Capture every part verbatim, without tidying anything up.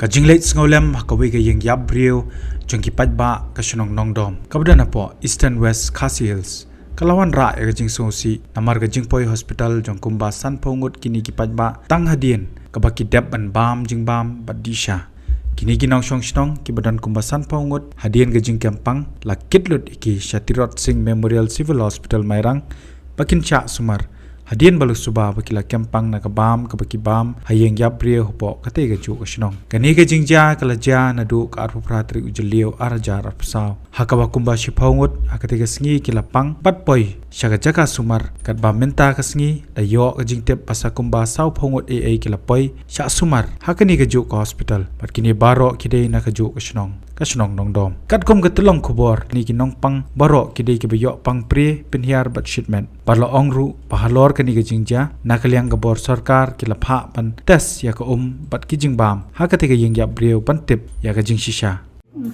Ka jingleit sngewlem ha kawei ka ïing ïap briew jong ki paidbah ka shnong Nongdom kaba don hapoh Eastern West Khasi Hills ka la wanrah ïa ka jingsngewsih namar ka jingpoi hospital jong kumba sanphew ngut kine ki paidbah tang hadien kaba ki dep ban bam jingbam bad dih sha. Kine ki nongshong shnong kiba don kumba sanphew ngut hadien ka jingkempang la kit lut ïa ki sha Tirot Sing Memorial Civil Hospital Mairang ba kin shah sumar hadien ba la suba ba ki la kempang na ka bam kaba ki bam ha ïing ïap briew hapoh katei kajuh ka shnong. Kane ka jingjia ka la jia naduh ka arphew phra tarik u Jylliew ar hajar arphew saw, ha kaba kumba shiphew ngut ha katei ka sngi ki la pang bad poi sha ka jaka sumar, katba mynta ka sngi la ïoh ka jingtip ba sa kumba sawphew ngut ei ei ki la poi shah sumar ha kane kajuh ka hospital, bad kine baroh ki dei na kajuh ka shnong, ka shnong Nongdom. Katkum ka tyllong khubor, kine ki nongpang baroh ki dei kiba ïoh pang prie, pynhiar bad shitmet. Bad la ong ruh ba halor kane ka jingjia, na ka liang ka bor sorkar ki la phah ban test ïa ka um bad ki jingbam ha katei ka ïing ïap briew ban tip ïa ka jingshisha.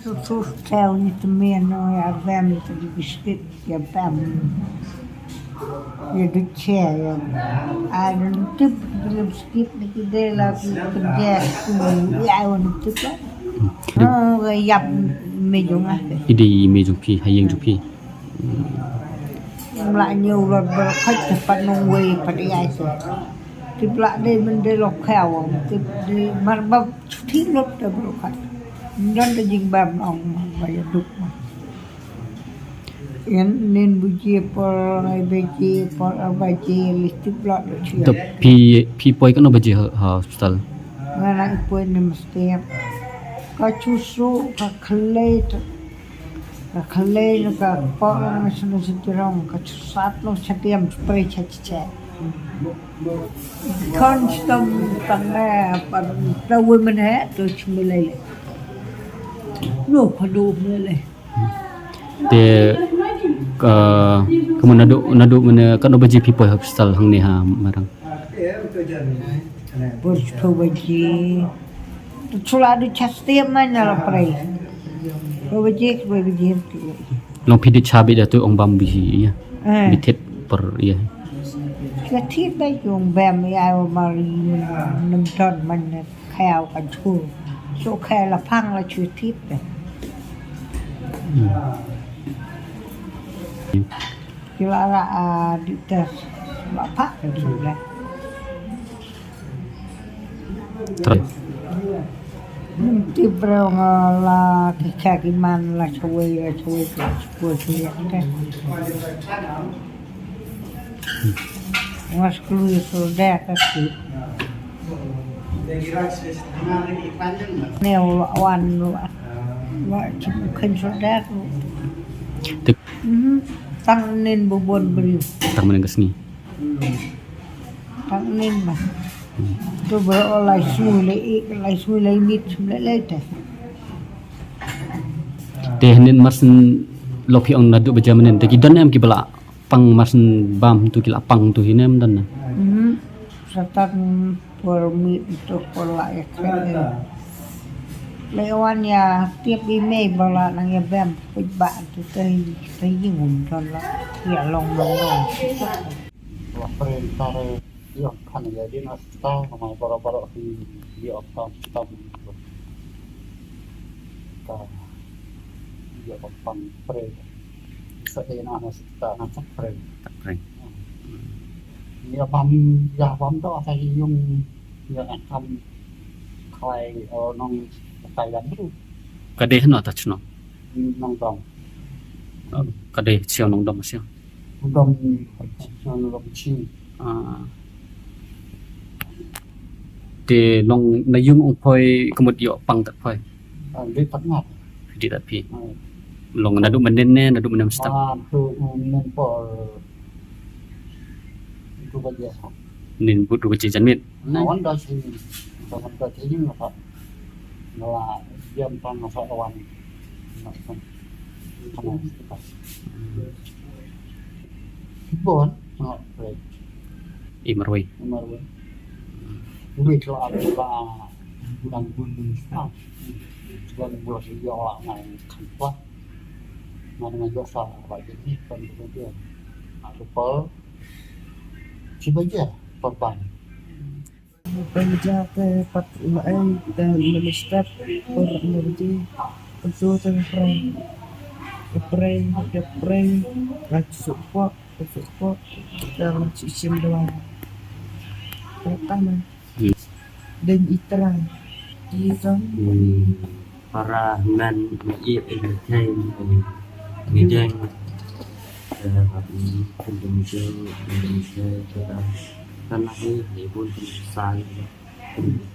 Sus sus tell ni te me no ya bam te di biskit ya bam. Ya de che ya. Ai don tip biskit ni ki de la ki ke de ku ya won tip la. Oh ya me jong ah. Ide me jong phi, ha ïing jong phi. Mla ñiew lot ba la khoit te pat nong wei pat ïa se. Tip la de men de lo khaw, tip de mar ba chuti lot te ba la khoit. Don de jingbam ong ba ya duk. Ïa nin bu je por ngai ba je por ba je li tip la de chu. Te phi, phi poi kano ba je ha, ha hospital? Nga nang poi ne mesti. Ka chusu ka khlei te. Ka khlei na ka por na sunu sunu rong ka sat lo satiam spray cha cha cha. Kon stom tang eh par ta women he to chmilele. No padu milele. Te ka kamu nadu nadu mene kano baje phi poi hospital hangne ha Mairang? Bos phew baje. Chula du chas tiap man na la pray. Phew baje, phew baje. Long phi di cha bi da tu ong bam bi ya. Eh. Bi thied por ya. Ka thied ba ong bam ya o mari nem ton man khaw ka chu. So khaw la phang la chu thied. Hmm. Ki la la, ah, di test la phah ka jingla. Terus. Nim tip rong la ki cha ki man la chawei la chawei ka chukua chawei ka. Ngas klui solda ka ki. Ne wa wan wa. Wa chim khen solda ku. Tik. Mhm. Tang nin bubon beri. Tang maning ka sngi. Tang nin ba. Tu ba lai sui lai ik lai sui lai mit sum lai lai te. Te nin marsin lo phi ong nadu ba jam nin te ki don em ki bala pang marsin bam tu ki la pang tu hi nem don na. Mhm. Satan por mit tu por la ek. Lai wan ya tiap i mei bala nang ya bam put ba tu te te ying um don la. Ya long long long. La pren tare ïa kan ïa din asta ma boro boro hi ïa kan tam ka ïa kan pang pren sa de na na sta na sa pren. Sa pren. Ïa bam ïa bam do sa yung ïa kan kam khlai o nong khlai ïa du. Ka dei no ta chno. Nong dong. Ka dei chiao nong dong chiao. Dom, dom chi. Ah. Te long na yung ong poi kemut yo pang tak poi. Ah, di tak ngat. Di tak pi. Ah. Long nadu menen ne, nadu menen stak. Ah, tu menen por. Itu baje. Nin but tu baje janmit. Awan da chi. Awan da chi ni apa. Nga la ïam tang nga sa wan. Nga sa wan. Nga sa wan. Kibon nga play. I marwei. I marwei. Wei kla ba dang bun bun sa. Ban bula si yo la ngai kan pa. Nga nga yo sa ba jadi kan bun dia. Aku pol. Cuba je perban. Pynja te pat lai te minister por energy. Itu te pray. Pray, pray. Ka support, support. Dalam sistem doang. Pertama. Hmm. Dan itra. Itra. Hmm. Para man i i kai ni deng. Eh, Indonesia, Indonesia, kita kan lagi ni pun sai.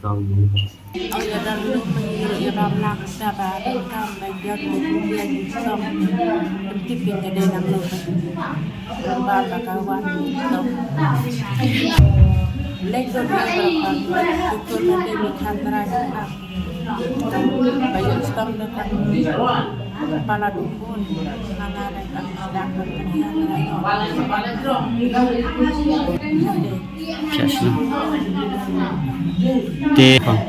Kau ni. Oi, ïa dang lu meng ïa ram lang sa ba dang kam ba jot lu biang som. Pynti pyn ka dei nang lu. Ba ba ka wan som. Lek dot ni ba ka. Itu nanti ni kan terakhir. Ba ïa som dah kan. Kepala dukun. Mana ada kan sedang berkena. Biasa. Te bang.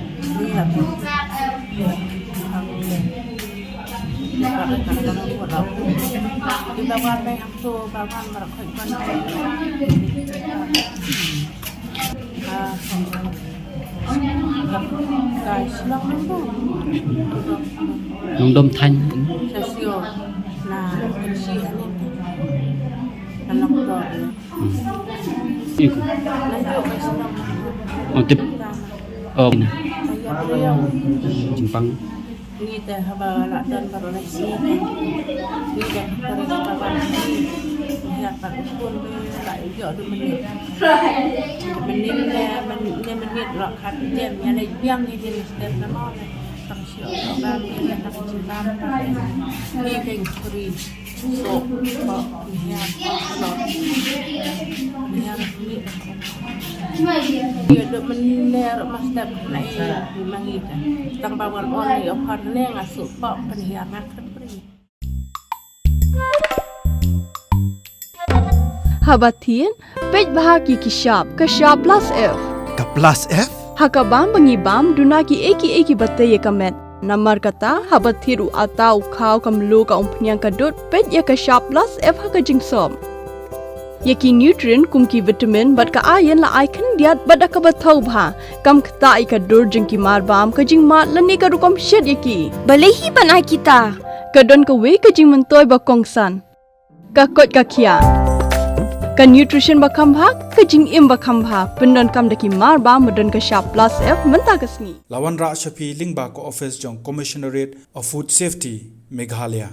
Nongdom Thaiñ. Hmm. Iku. Oh, tip. Oh, ina. Jingpang. Ngi te haba la don baroh la isi. Ngi te haba la isi. Ngi haba la isi. Menit le, menit le, menit lo kat jam. Ïa le biang ngi di step nama le. Tang sio ba ngi le tang sio ba. Ngi keng free. Haba thied, peit bha ki ki shap, ka shap plus F. Ka plus F? Ha ka bam ba ngi bam, duna ki ei ki ei ki ba tei ïa ka met. Namar kata, haba thied u ata, u khaw, ka mluh, ka umphniang, ka dud, peit ïa ka shap plus F ha ka jingsop. Ïa ki nutrient kum ki vitamin bad ka iron la ai khyndiat bad da kaba thaw bha. Kam ktah ïa ka dur jong ki mar bam, ka jingmad lane ka rukom shet ïa ki. Balei hi ban ai kita? Ka don kawei ka jingmyntoi ba kongsan. Ka koit ka khiah. Ka nutrition ba kham bha, ka jingim ba kham bha. Pyndonkam da ki mar bam ba don ka shap plus F mynta ka sngi. La wanrah sha phi lyngba ka office jong Commissionerate of Food Safety, Meghalaya.